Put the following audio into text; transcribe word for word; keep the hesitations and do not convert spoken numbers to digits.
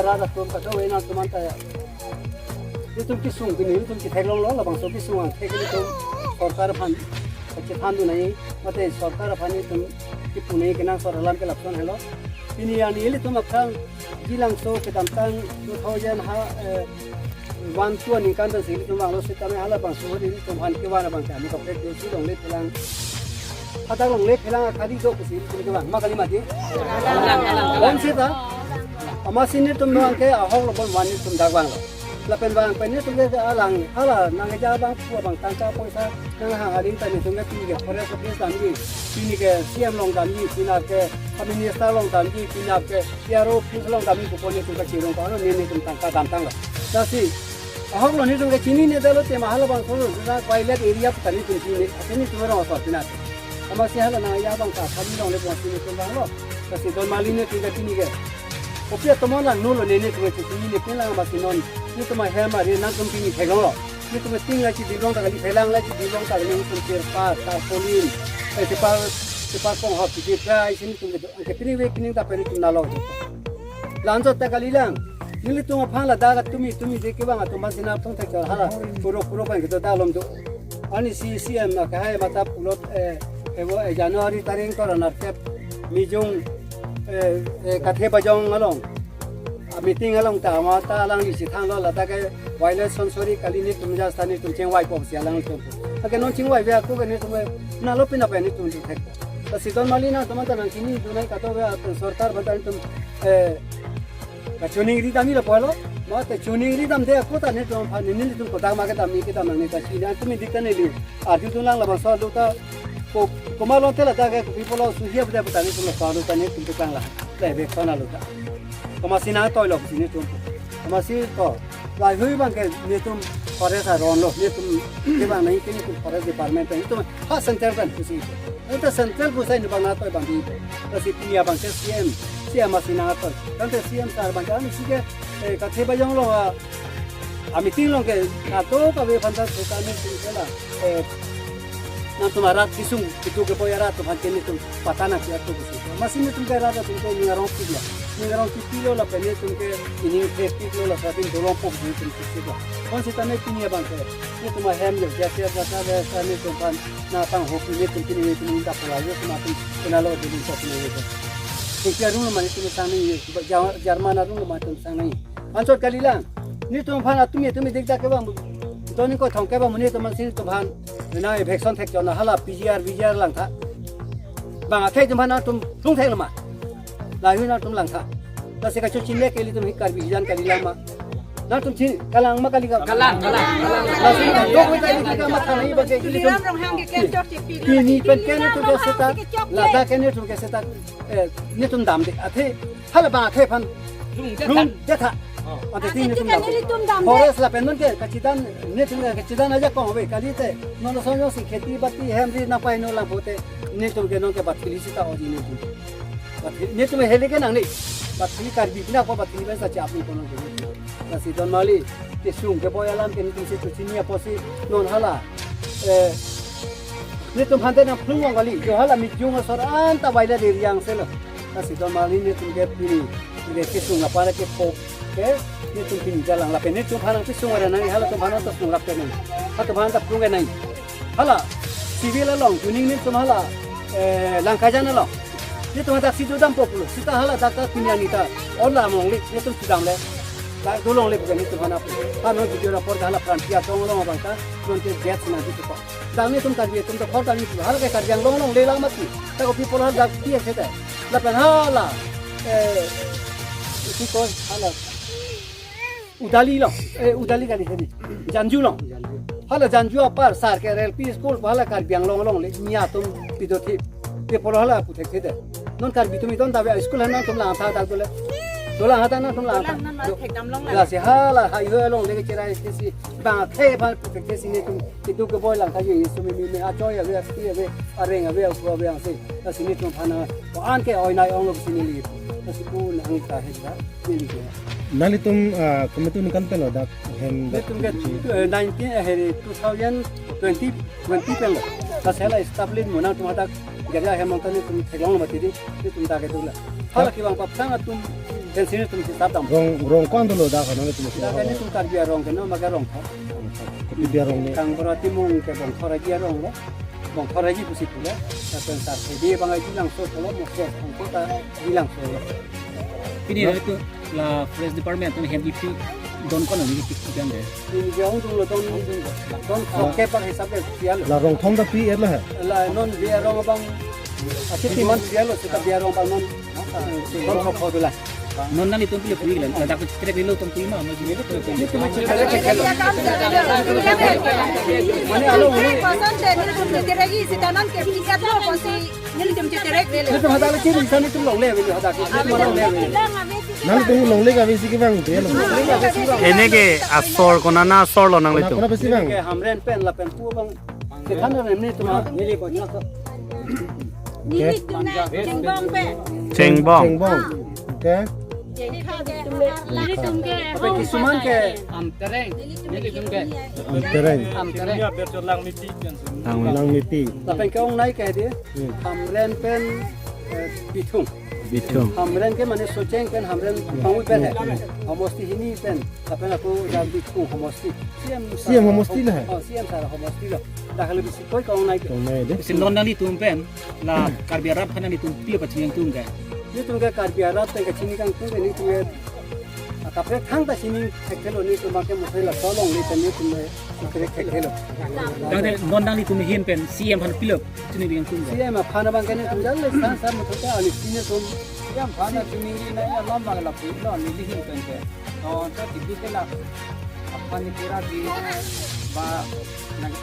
Dak atum kadokave nangtum anta, itum kesung pini, itum chetheklonglo, labangso kesung angthek itum sorkar aphan chethandun nangji, mate sorkar aphan itum kepu nangji kenangsot alam ke lapuson helo. Pini arni ilitum aphrang Jilangso kedamtang two thousand ha, eh, one two aningkan pensi ilitum vanglo sitame halabangso ilitum aphan kevan abang kami kaprek dosi longle phelang. Hadak longle phelang akali do pusi ilitum kevang. Ma kali mati? Bonsita. Amatsi netum abang ke ahok lo bon van netum dak vanglo. Lapen vang pen netum ke alang hala nangkeja abang pu abang tangka poisa nanghang aling ta netum ke pini ke forest office damji, pini ke C M along damji, pini ke minister along damji, pini ke E R O office along damji pu netum kachirong pano ne netum tangka damtanglo. Lasi ahok lo netum ke chinine detlo tema halabangso na wildlife area pu ta netum chinine, athe netum rong asor pina. Amatsi hala nangkeja abang ta kami longle pusi netum vanglo. Lasi don mali netum ke pini ke kopi atomon lang nulo ne netum ke chinine pin lang amatsi non netum ahem ari nangtum pini theklonglo. Netum ting la chidilong ta kali, phelang la chidilong ta kali, netum tirpal, tarpaulin, eh, tirpal, tirpal konghap chidipra isi netum kedo. Anke pini ve kining ta pini tum nalo. La-anchot ta kalilang. Nelitum aphan ladak tumi tumi de kevang atum amatsi nangtum thekchor hala puro puro pen kedo ta lom do. Arnisi C M akehai mata pulot, eh, evo, eh, January tarik ingkoi ra nerkep Mijung, eh, eh, Kathe Bajong along a meeting along ta mata alangli si thanlo, ladak ke wildlife sanctuary kali, netum jasta netum chingvai po si alangtum. Anke non chingvaive ako ke netum nalo pina pen netum thek. Lasi don mali nangtum anta nangchinidun nang kadokave atum sorkar bata netum, eh, kachiningri damji lapu helo. Mate chiningri damde ako ta netum aphan nelitum kodak ma kedam ni kedam nang ne ta chinine, tumi dik ta neli arjudun lang labangso alo ta ko, komat lote ladak ke kopi pulo suhi abde pu ta netum laso alo ta netum tukang la. Le bek sona alo ta. Komatsi nangtoilo pusi netum. Komatsi to. Lahei abang ke netum forest aron lo. Netum kevang nangji ke netum forest department ta netum ha central kan pusi. Anta central pusai netum abang nangtoi abang di. Lasi pini abang ke C M, C M amatsi nangtoi. Tangte C M sir abang ke arnisi ke, eh, Kathe Bajong along a, a meeting along ke kadokave aphan ta seta netum ke la, eh, nangtum arat kesung, kedo keboi arat atum aphan ke netum pata nangpi atum pusi. Amatsi netum ke arat atum ke ning arong piklo. Ning arong piklo lapen netum ke ining the piklo, laso adim dolong po netum piklo. Bonsitame pini abang ke netum ahem jo jati jata le sa netum aphan nangpanghopi netum pini netum ta pula jo netum atum kenalo dili sa pini netum. Singki arung lo ma netum sang nangji, Ja-, German arung lo ma netum sang nangji. Anchot kalilang. Netum aphan atumi atumi dik dak kevang. Toni ko thong kevang mo netum amatsi netum aphan. Na eviction thekchor na hala P G R, V G R langtha. Bang akhei atum aphan nangtum lhung thek lo ma. Lahei nangtum langtha. Lasi kachochinine ke ilitum hi Karbi hijan kalilang ma. Nangtum chin kalang ma kali ka. Kalang, kalang, kalang. Lasi nangtum ko tadi kita ma thani bagi ilitum. Tuliram Ronghang ke kechok si pili. Pini pen ke netum ke seta. Ladak ke netum ke seta. Eh, netum damde. Athe hala bang akhei aphan lhung detha. Lhung detha. Oh. Ante tin netum damde. Forest lapen non ke kachidan netum ke kachidan ajakong ave kalite. Non sonyo si kheti bati hem ri nangpaheno lang pote netum ke non ke bathili seta odi netum. Bathili netum heli ke nangne. Bathili Karbi pina ko bathili pensa chapni kono ke. Lasi don mali kesung keboi alam ke netum si chini apotsi non hala. Eh, netum aphan ta nangphlung vang kali, jo hala Mijung asor anta wildlife area angse lo. Lasi don mali netum ke pini, pini kesung apara ke pok ke netum pini jalang lapen netum aphan nangkesung ora nang halatum aphan ta sungrap ke nang. Halatum aphan ta phlung ke nang. Hala civil along, kuning netum hala, eh, Langkajan along. Netum dak si dodam po pulo. Seta hala dak ta pini arni ta ola among le, netum sudam le. Dak dolong le bukan netum aphan apot. Ano video rapor hala pran pia tong along abang ta, non ke jet sina di ko. Dak netum Karbi atum ta khor Karbi hala ke Karbi Anglong along le lang mati. Ta ko people hala dak pia seta. Lapen hala, eh, isi ko hala Udali along, eh, Udali kali sini. Janju along. Hala Janju apar sar ke L P school hala Karbi Anglong along le nia atum pido thi. Ke polo hala puthek thi de. Non Karbi atum idon ta ave school han nangtum langtha dak dole. Dolang hata nangtum langtha. Dolang nan ma thekdam long la. Lasi hala highway along le ke cherai ke si bang the aphan puthek thi si netum kedo keboi langtha ye sumi mi mi achoi ave, asti ave, areng ave, aku ave angse. Lasi netum aphan ko-an ke oi nai ong lo si neli. Lasi ko nang ta he da neli ke. Nanglitum, ah, komat aningkan pen lo dak hem dak netum ke, eh, nineteen, eh, heri two thousand twenty, twenty pen lo. Lasi hala establish mo nangtum hadak gari ahem along ta netum theklong lo mati di, netum dak kedo la. Hala kevang paphrang atum Sini tum si sab dam. Rong, rong ko-an dolo dak ha, nangtum si. Dak ini tum Karbi arong ke, no, maka Rongthor. Kopi arong ni? Kangbura Timung ke Bongthor Aji arong lo. Bongthor Aji pusi pule. Tapi sar sedi bang Aji Langso pulo, mukso angkota Aji Langso lo. Pini, no, itu la Forest Department atum hem kipi don ko-an ni kipi kipi ande. Pini dia ung tung lo don, don sok ke pak hisap ke dia lo. La Rongthor ta pi-et lo he? La non dia rong abang, asik timan dia lo, seta dia rong abang non. Don sok ko tu la. Non nanglitum pilo pui la, ladak cheterek lo tong pui ma, ma jini lo tong pui. Mane alo uli. Koson de nelitum cheterek-i seta non ke pikat lo kosi nelitum cheterek de. Nelitum hadak le chiri, nelitum longle, nelitum hadak le chiri, nelitum longle. Nangtum longle kave si kevang te lo. Ene ke asor konat asor lo nanglitum? Konat, konat pesi vang? Ke Hamren pen lapen pu abang. Kethan na nelitum ha. Neli bojna ko. Nelitum na Chengbong pen. Chengbong. Chengbong. Okay. Nelitum ke. Tapi kisuman ke Amtereng. Nelitum ke Amtereng. Amtereng. Langmeti. Langmeti. Lapen ke ongnei ke dia. Hmm. Hamren pen, eh, Bithung. Bithung. Hamren ke mane Socheng pen Hamren pangui pen he. Homosti hini pen. Lapen ako dak Bithung homosti. C M sar. C M homosti lo he? Oh, C M sar homosti lo. Dak halo bisi koi ka ongnei ke. Ongnei de. Si non nanglitum pen la Karbi arat aphan nanglitum pilo pachini kangtung ke? Nelitum ke Karbi arat pen kachini kangtung ke nelitum ke akaprek thangta chini thekthe lo, nelitum abang ke muthe laso longle pen nelitum ke akaprek thekthe lo. Tangte non nanglitum ahin pen C M aphan pilo chini kangtung ke? C M aphan abang ke nelitum jale san san muthe ta ani chini tum. C M aphan chini na ya lom bang lapu lo neli ahin pen ke. To ta tiki ke la aphan ni pura di ba nang